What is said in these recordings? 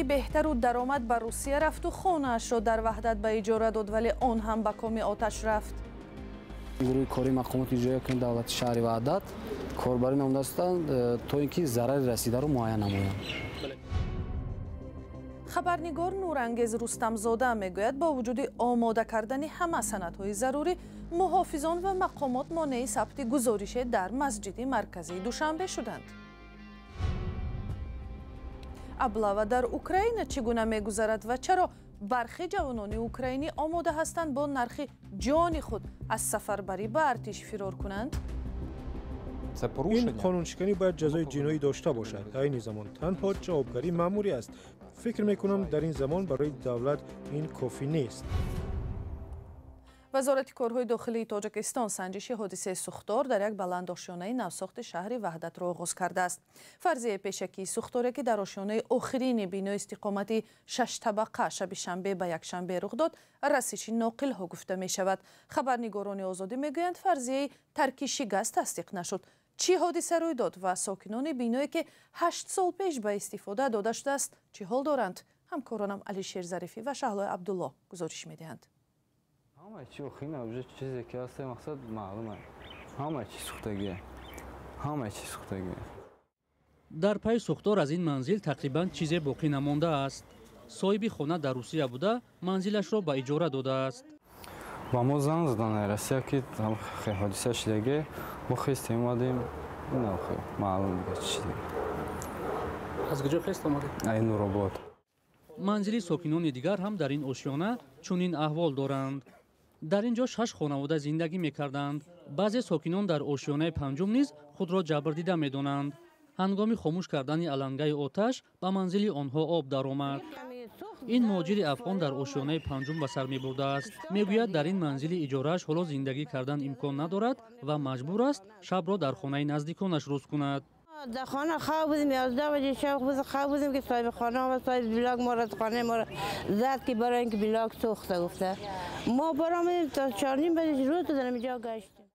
Беҳтару даромад ба Русия рафту хонаашро дар Ваҳдат ба иҷора дод, вале он ҳам ба коми оташ рафт. Гурӯҳи кори мақомоти иҷроия ҳукумати давлати шаҳри Ваҳдат корбарӣ намудаастанд, то ин ки зарари расидаро муайян намоянд. Хабарнигор Нурангез Рустамзода мегӯяд, бо вуҷуди омода кардани ҳама санадҳои зарурӣ, муҳофизон ва мақомот монеи сабти гузорише дар масҷиди марказии Душанбе шуданд. Облава дар Украина чӣ гуна мегузарад ва чаро бархи ҷавонони украинӣ омода ҳастанд бо нархи ҷони худ аз сафарбарӣ ба артиш фирор кунанд? Ин қонуншиканӣ бояд ҷазои ҷиноӣ дошта бошад. Айни замон танҳо ҷавобгарии маъмурӣ аст. Фикр мекунам, дар ин замон барои давлат ин кофӣ нест. Вазорати корҳои дохилии Тоҷикистон санҷиши ҳодисаи сӯхтор дар як баландошёнаи навсохти шаҳри Ваҳдатро оғоз кардааст. Фарзияи пешакии сӯхторе, ки дар ошёнаи охирини бинои истиқомати шаштабақа шаби шанбе ба якшанбе рух дод, расиши ноқилҳо гуфта мешавад. Хабарнигорони Озодӣ мегӯянд, фарзияи таркиши газ тасдиқ нашуд. Чӣ ҳодиса рӯй дод ва сокинони биное, ки 8 сол пеш ба истифода дода шудааст, чӣ ҳол доранд? Ҳамкоронам Алишер Зарифӣ ва Шаҳлои Абдулло гузориш медиҳанд. Ҳама чи охина уже чизе ки ҳаст, мақсад маълума, ҳама чи сӯхтагия, ҳама чи сӯхтагия. Дар пайи сӯхтор аз ин манзил тақрибан чизе боқӣ намондааст. Соҳиби хона дар Русия буда, манзилашро ба иҷора додааст. Ба мо занг задан Россия, ки ҳодиса шидагӣ. Мо хестем, омадем, маълум дига чи шидаги. Аз куҷо хест омадед? Ай Нуробод. Манзили сокинони дигар ҳам дар ин ошёна чунин аҳвол доранд. Дар ин ҷо шаш хонавода зиндагӣ мекарданд. Баъзе сокинон дар ошёнаи панҷум низ худро ҷабрдида медонанд. Ҳангоми хомӯш кардани алангаи оташ ба манзили онҳо об даромад. Ин муҳоҷири афғон дар ошёнаи панҷум ба сар мебурдааст. Мегӯяд, дар ин манзили иҷорааш ҳоло зиндагӣ кардан имкон надорад ва маҷбур аст шабро дар хонаи наздиконаш рӯз кунад. در خانه خواب بودیم، 11 بجه شب بود، خواب بودیم که صاحب خانه و صاحب بلاک ما را خانه ما را زد که برای اینکه بلاک سوخته. گفته ما برآمدیم، تا 4:30 بجه روز در اینجا گشتیم.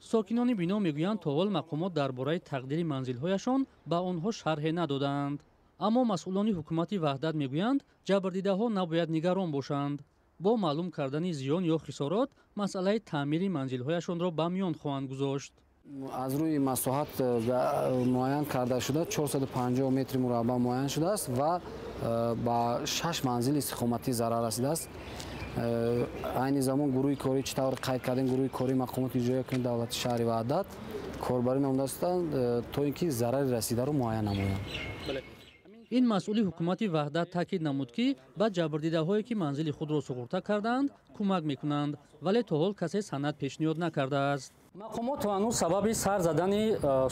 Сокинони бино мегӯянд, то ҳол мақомот дар бораи тақдири манзилҳояшон ба онҳо шарҳе надодаанд. Аммо масъулони ҳукумати Ваҳдат мегӯянд, ҷабрдидаҳо набояд нигарон бошанд, бо маълум кардани зиён ё хисорот масъалаи таъмири манзилҳояшонро ба миён хоҳанд гузошт. Аз рӯи масоҳат муайян карда шуда, 450 метри мураббаъ муайян шудааст ва ба шаш манзили истиқоматӣ зарар расидааст. Айни замон гурӯҳи корӣ, чӣ тавр қайд кардем, гурӯҳи кории мақомоти иҷроия ҳукумати давлати шаҳри Ваҳдат корбарӣ намудаастанд, то ин ки зарари расидаро муайян намоянд. Ин масъули ҳукумати Ваҳдат таъкид намуд, ки ба ҷабрдидаҳое, ки манзили худро суғурта кардаанд, кӯмак мекунанд, вале то ҳол касе санад пешниҳод накардааст. Мақомот то ҳанӯз сабаби сар задани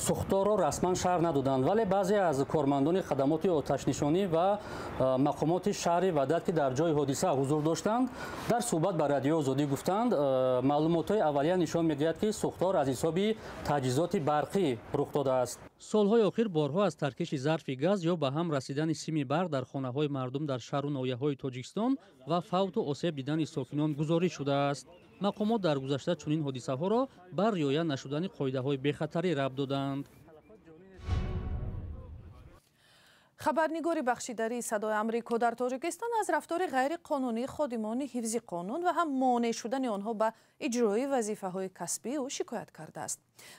сӯхторро расман шарҳ надоданд, вале баъзе аз кормандони хадамоти оташнишонӣ ва мақомоти шаҳри Ваҳдат, ки дар ҷои ҳодиса ҳузур доштанд, дар суҳбат ба Радиои Озодӣ гуфтанд, маълумотҳои аввалия нишон медиҳад, ки сӯхтор аз ҳисоби таҷҳизоти барқӣ рух додааст. Солҳои охир борҳо аз таркиши зарфи газ ё ба ҳам расидани сими барқ дар хонаҳои мардум дар шаҳру ноҳияҳои Тоҷикистон ва фавту осеб дидани сокинон гузориш шудааст. Мақомот дар гузашта чунин ҳодисаҳоро ба риоя нашудани қоидаҳои бехатарӣ рабт додаанд. Хабарнигори бахши дарии Садои Амрико дар Тоҷикистон аз рафтори ғайриқонунии ходимони ҳифзи қонун ва ҳам монеъ шудани онҳо ба иҷрои вазифаҳои касбии ӯ шикоят кардааст.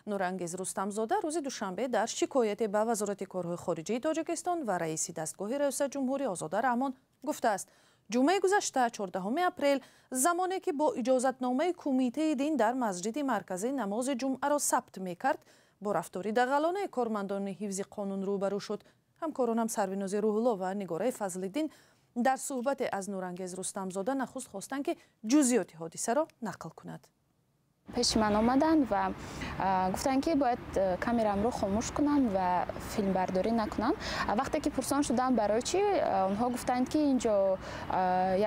Нурангез Рустамзода рӯзи душанбе дар шикояте ба Вазорати корҳои хориҷии Тоҷикистон ва раиси дастгоҳи раёсат ҷумҳурӣ Озода Раҳмон гуфтааст, ҷумъаи гузашта, 14 апрел, замоне ки бо иҷозатномаи Кумитаи дин дар масҷиди марказӣ намози ҷумъаро сабт мекард, бо рафтори дағалонаи кормандони ҳифзи қонун рӯбарӯ шуд. Ҳамкоронам Сарвинози Рӯҳулло ва Нигораи Фазлиддин дар суҳбате аз Нурангез Рустамзода нахуст хостанд, ки ҷузъиёти ҳодисаро нақл кунад. Пеши ман омаданд ва гуфтанд, ки бояд камерамро хомӯш кунам ва филмбардорӣ накунам. Вақте ки пурсон шудам, барои чӣ, онҳо гуфтанд, ки ин ҷо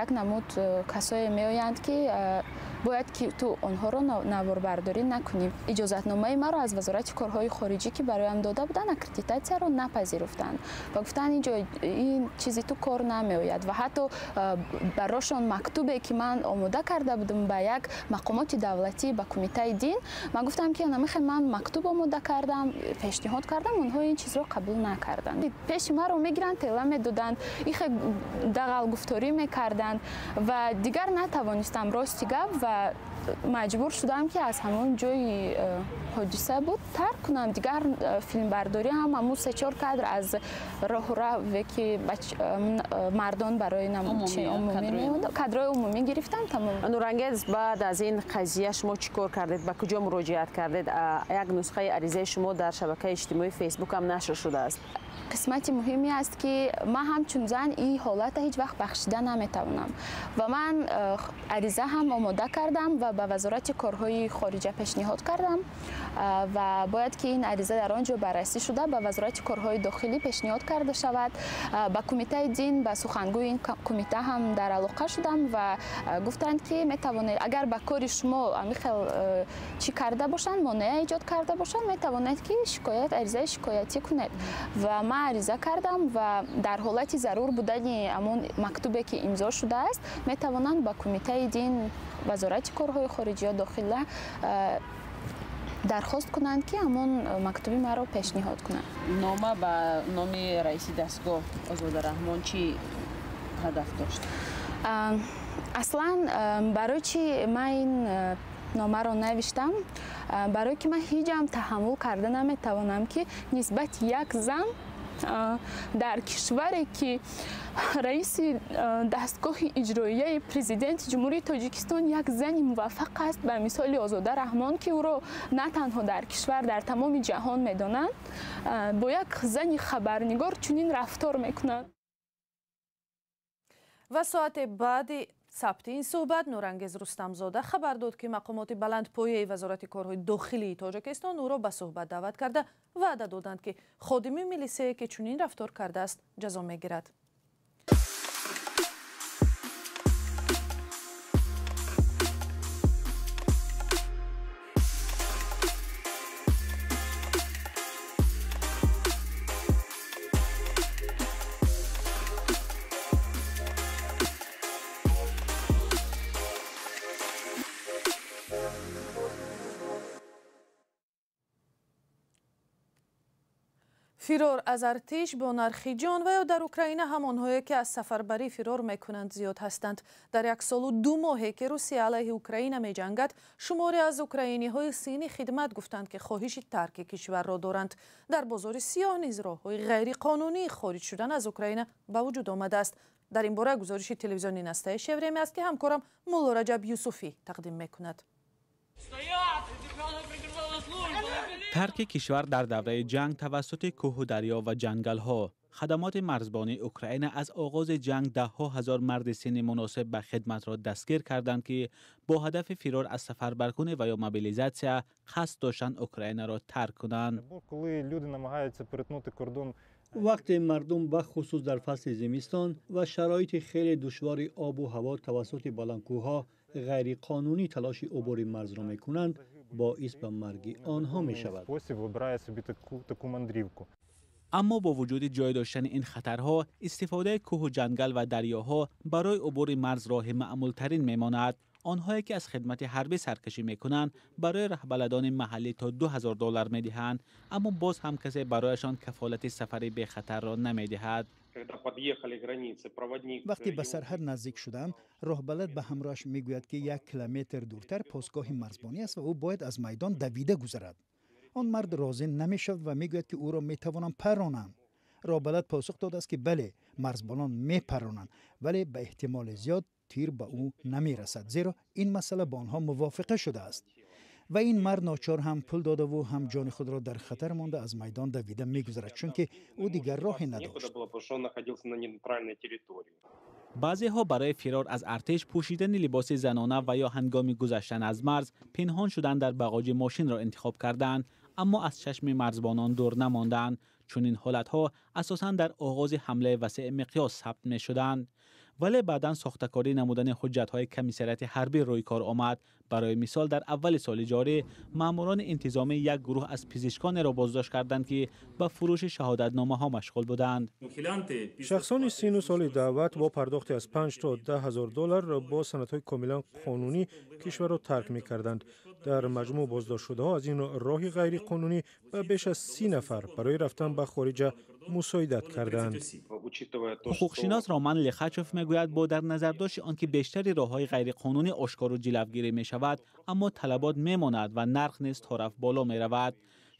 як намуд касое меоянд, ки Бояд ки ту онҳоро наворбардорӣ накунӣ. Иҷозатномаи маро аз Вазорати корҳои хориҷӣ, ки бароям дода буданд, аккредитатсияро напазируфтанд ва гуфтанд, инҷо ин чизи ту кор намеояд. Ва ҳатто барошон мактубе, ки ман омода карда будам ба як мақомоти давлатӣ, ба кумитаи дин, ман гуфтам, ки намехоҳам, ман мактуб омода кардам, пешниҳод кардам, онҳо ин чизро қабул накарданд. Пеши маро мегиранд, тела медоданд, ихе дағалгуфторӣ мекарданд ва дигар натавонистам, рости гап, ва маҷбур шудам, ки аз ҳамон ҷои ҳодиса буд тарк кунам. Дигар филмбардорӣ ҳам ҳамун се-чор кадр аз роҳураве, ки мардон барои кадрои умумӣ гирифтам, тамом. Нурангез, баъд аз ин қазия шумо чӣ кор кардед, ба куҷо муроҷиат кардед? Як нусхаи аризаи шумо дар шабакаи иҷтимоии Фейсбук ҳам нашр шудааст. Қисмати муҳиме аст, ки ман ҳамчун зан ин ҳолата ҳеҷ вақт бахшида наметавонам ва ман ариза ҳам омода кардам ва ба Вазорати корҳои хориҷа пешниҳод кардам ва бояд ки ин ариза дар он ҷо баррасӣ шуда ба Вазорати корҳои дохилӣ пешниҳод карда шавад. Ба кумитаи дин, ба сухангӯи ин кумита ҳам дар алоқа шудам ва гуфтанд, ки метавонед, агар ба кори шумо ҳамин хел чӣ карда бошанд, монеа эҷод карда бошанд, метавонед ки шикоят, аризаи шикоятӣ кунед. Ва ман ариза кардам ва дар ҳолати зарур будани ҳамон мактубе, ки имзо шудааст, метавонанд ба кумитаи дин, Вазорати корҳои хориҷия, дохила дархост кунанд, ки ҳамон мактуби маро пешниҳод кунанд. Нома ба номи раиси дастгоҳ Озода Раҳмон чӣ ҳадаф дошт? Аслан барои чӣ ман ин номаро навиштам? Барое ки ман ҳеҷ ҳам таҳаммул карда наметавонам, ки нисбати як зан дар кишваре, ки раиси дастгоҳи иҷроияи президенти Ҷумҳурии Тоҷикистон як зани муваффақ аст, ба мисоли Озода Раҳмон, ки ӯро на танҳо дар кишвар, дар тамоми ҷаҳон медонанд, бо як зани хабарнигор чунин рафтор мекунанд. Ва соате баъди сабти ин суҳбат Нурангез Рустамзода хабар дод, ки мақомоти баландпояи Вазорати корҳои дохилии Тоҷикистон ӯро ба суҳбат даъват карда, ваъда доданд, ки ходими милисае, ки чунин рафтор кардааст, ҷазо мегирад. Фирор аз артиш бо нархи ҷон ва ё дар Украина ҳамонҳое, ки аз сафарбарӣ фирор мекунанд, зиёд ҳастанд. Дар як солу 2 моҳе, ки Русия алайҳи Украина меҷангад, шуморе аз украиниҳои синни хидмат гуфтанд, ки хоҳиши тарки кишварро доранд. Дар бозори сиёҳ низ роҳҳои ғайриқонунии хориҷ шудан аз Украина ба вуҷуд омадааст. Дар ин бора гузориши телевизиони Настаи Время аст, ки ҳамкорам Мулло Раҷаб Юсуфӣ тақдим мекунад. Тарки кишвар дар давраи ҷанг тавассути кӯҳу дарё ва ҷангалҳо. Хадамоти марзбонии Украина аз оғози ҷанг даҳҳо ҳазор марди синни муносиб ба хидматро дастгир карданд, ки бо ҳадафи фирор аз сафарбаркунӣ ва ё мобилизатсия қасд доштанд Украинаро тарк кунанд. Вақте мардум бахусус дар фасли зимистон ва шароити хеле душвори обу ҳаво тавассути баландкӯҳҳо ғайриқонунӣ талоши убури марзро мекунанд, боис ба марги онҳо мешавад. Аммо бо вуҷуди ҷой доштани ин хатарҳо, истифодаи кӯҳу ҷангал ва дарёҳо барои убури марз роҳи маъмултарин мемонад. Онҳое, ки аз хидмати ҳарбӣ саркашӣ мекунанд, барои раҳбаладони маҳаллӣ то $2000 медиҳанд, аммо боз ҳам касе барояшон кафолати сафари бехатарро намедиҳад. Вақте ба сарҳад наздик шудам, роҳбалад ба ҳамроҳаш мегӯяд, ки 1 километр дуртар постгоҳи марзбонӣ аст ва ӯ бояд аз майдон давида гузарад. Он мард розӣ намешавад ва мегӯяд, ки ӯро метавонам парронам. Роҳбалад посух додааст, ки бале, марзбонон мепарронанд, вале ба эҳтимоли зиёд тир ба ӯ намерасад, зеро ин масъала бо онҳо мувофиқа шудааст. Ва ин мард ночор ҳам пул додаву ҳам ҷони худро дар хатар монда аз майдон давида мегузарад, чунки ӯ дигар роҳе надошт. Баъзеҳо барои фирор аз артиш пӯшидани либоси занона ва ё ҳангоми гузаштан аз марз пинҳон шудан дар бағоҷи мошинро интихоб карданд, аммо аз чашми марзбонон дур намонданд. Чунин ҳолатҳо асосан дар оғози ҳамлаи васеъи миқёс сабт мешуданд. Вале баъдан сохтакорӣ намудани ҳуҷҷатҳои комиссариати ҳарбӣ рӯи кор омад. Барои мисол, дар аввали соли ҷорӣ маъмурони интизомӣ як гурӯҳ аз пизишконеро боздошт карданд, ки ба фурӯши шаҳодатномаҳо машғул буданд. Шахсони сину соли даъват бо пардохти аз 5 то 10 ҳазор доллар бо санадҳои комилан қонунӣ кишварро тарк мекарданд. Дар маҷмӯъ боздоштшудаҳо аз ин роҳи ғайриқонунӣ ба беш аз 30 нафар барои рафтан ба хориҷа мусоидат карданд. Ҳуқуқшинос Роман Лихачев мегӯяд, бо дар назардошти он ки бештари роҳҳои ғайриқонунӣ ошкору ҷилавгирӣ мешавад, аммо талабот мемонад ва нарх низ торафт боло меравад.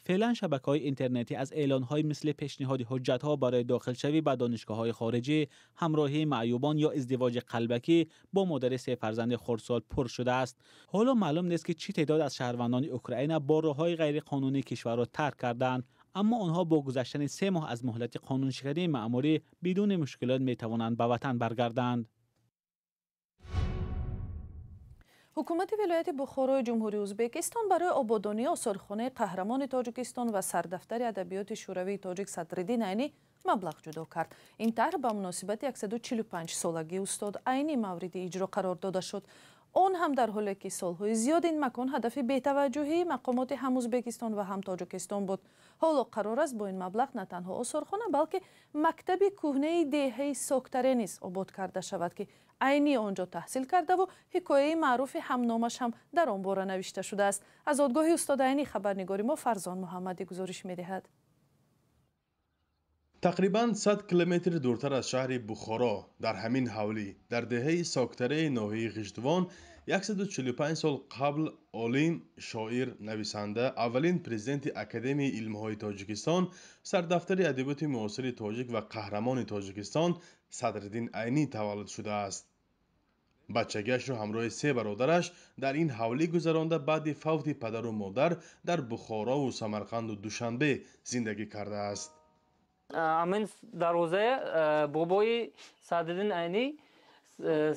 Феълан шабакаҳои интернетӣ аз эълонҳои мисли пешниҳоди ҳуҷҷатҳо барои дохилшавӣ ба донишгоҳҳои хориҷӣ, ҳамроҳии маъюбон ё издивоҷи қалбакӣ бо модари се фарзанди хурдсол пур шудааст. Ҳоло маълум нест, ки чӣ теъдод аз шаҳрвандони Украина бо роҳҳои ғайриқонунӣ кишварро тарк карданд, аммо онҳо бо гузаштани 3 моҳ аз муҳлати қонуншикании маъмурӣ бидуни мушкилот метавонанд ба ватан баргарданд. Ҳукумати вилояти Бухорои Ҷумҳурии Ӯзбекистон барои ободонии осорхонаи қаҳрамони Тоҷикистон ва сардафтари адабиёти шӯравии тоҷик Садриддин Айнӣ маблағ ҷудо кард. Ин тарҳ ба муносибати 145 солагии устод Айнӣ мавриди иҷро қарор дода шуд. Он ҳам дар ҳоле ки солҳои зиёд ин макон ҳадафи бетаваҷҷӯҳии мақомоти ҳам Ӯзбекистон ва ҳам Тоҷикистон буд. Ҳоло қарор аст бо ин маблағ на танҳо осорхона, балки мактаби кӯҳнаи деҳаи Соктаре низ обод карда шавад, ки Айнӣ он ҷо таҳсил кардаву ҳикояи маъруфи ҳамномаш ҳам дар он бора навишта шудааст. Аз одгоҳи устод Айнӣ хабарнигори мо Фарзон Муҳаммадӣ гузориш медиҳад. Тақрибан 100 километр дуртар аз шаҳри Бухоро, дар ҳамин ҳавлӣ, дар деҳаи Соктареи ноҳияи Ғиждувон, 145 сол қабл олим, шоир, нависанда, аввалин президенти Академияи илмҳои Тоҷикистон, сардафтари адабиёти муосири тоҷик ва қаҳрамони Тоҷикистон Садриддин Айнӣ таваллуд шудааст. Бачагиашро ҳамроҳи се бародараш дар ин ҳавлӣ гузаронда, баъди фавти падару модар дар Бухорову Самарқанду Душанбе зиндагӣ кардааст. Амин дарвозае бобои Садриддин Айнӣ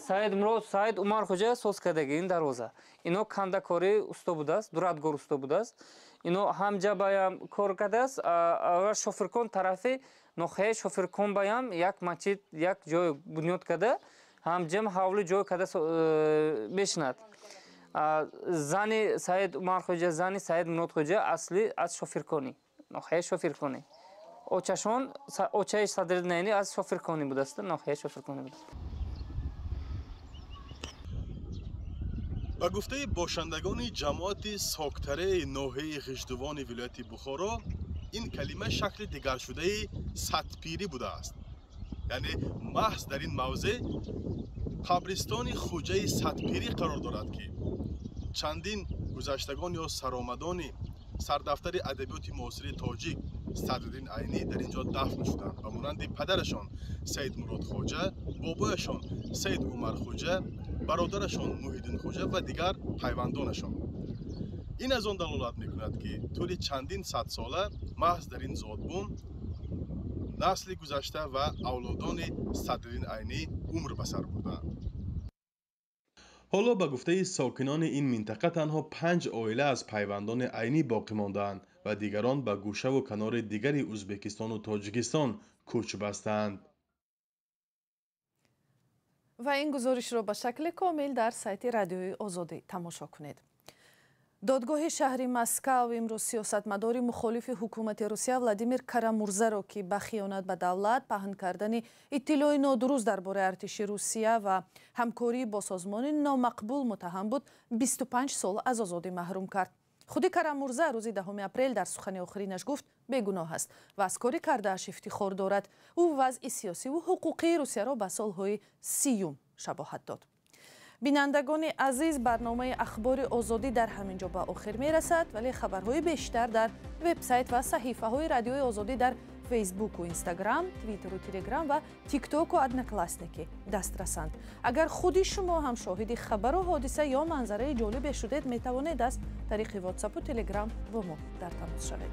Саид Мурод Саид Умар Хоҷа соз кардаги ин дарвоза. Ино кандакори усто будааст, дуратгор усто будааст. Ино ҳамҷа баям кор кардааст, ва Шофиркон тарафи ноҳияи Шофиркон баям як масҷид, як ҷой бунёд карда, ҳамҷам ҳавли ҷой карда мешинад. Зани Саид Умар Хоҷа, зани Саид Мурод Хоҷа асли аз Шофирконӣ, ноҳияи Шофирконӣ. Очашон, очаи Садриддин Айнӣ аз Шофирконӣ будааст, ноҳияи Шофирконӣ будааст. Ба гуфтаи бошандагони ҷамоати Соктареи ноҳияи Ғиждувони вилояти Бухоро, ин калима шакли дигаршудаи садпирӣ будааст. Яъне маҳз дар ин мавзеъ қабристони хуҷаи садпирӣ қарор дорад, ки чандин гузаштагон ё саромадони сардафтари адабиёти муосири тоҷик Садриддин Айнӣ дар ин ҷо дафн шуданд, ба монанди падарашон Саид Мурод Хоҷа, бобояшон Саид Умар Хоҷа, бародарашон Муҳиддин Хоҷа ва дигар пайвандонашон. Ин аз он далолат мекунад, ки тӯли чандин садсола маҳз дар ин зодбум насли гузашта ва авлодони Садриддин Айнӣ умр ба сар бурданд. Ҳоло ба гуфтаи сокинони ин минтақа танҳо 5 оила аз пайвандони Айнӣ боқӣ мондаанд ва дигарон ба гӯшаву канори дигари Ӯзбекистону Тоҷикистон кӯч бастаанд. Ва ин гузоришро ба шакли комил дар сайти Радиои Озодӣ тамошо кунед. Додгоҳи шаҳри Москав имрӯз сиёсатмадори мухолифи ҳукумати Русия Владимир Карамурзаро, ки ба хиёнат ба давлат, паҳн кардани иттилои нодуруст дар бораи артиши Русия ва ҳамкорӣ бо созмони номақбул муттаҳам буд, 25 сол аз озодӣ маҳрум кард. Худи Карамурза рӯзи 10 апрел дар сухани охиринаш гуфт бегуноҳ аст ва аз кори кардааш ифтихор дорад. Ӯ вазъи сиёсиву ҳуқуқии Русияро ба солҳои 30 шабоҳат дод. Бинандагони азиз, барномаи Ахбори Озодӣ дар ҳамин ҷо ба охир мерасад, вале хабарҳои бештар дар вебсайт ва саҳифаҳои Радиои Озодӣ дар Фейсбуку Инстаграм, Твиттеру Телеграм ва Тиктоку Одноклассники дастрасанд. Агар худи шумо ҳам шоҳиди хабару ҳодиса ё манзараи ҷолибе шудед, метавонед аз тариқи Ватсапу Телеграм бо мо дар тамос шавед.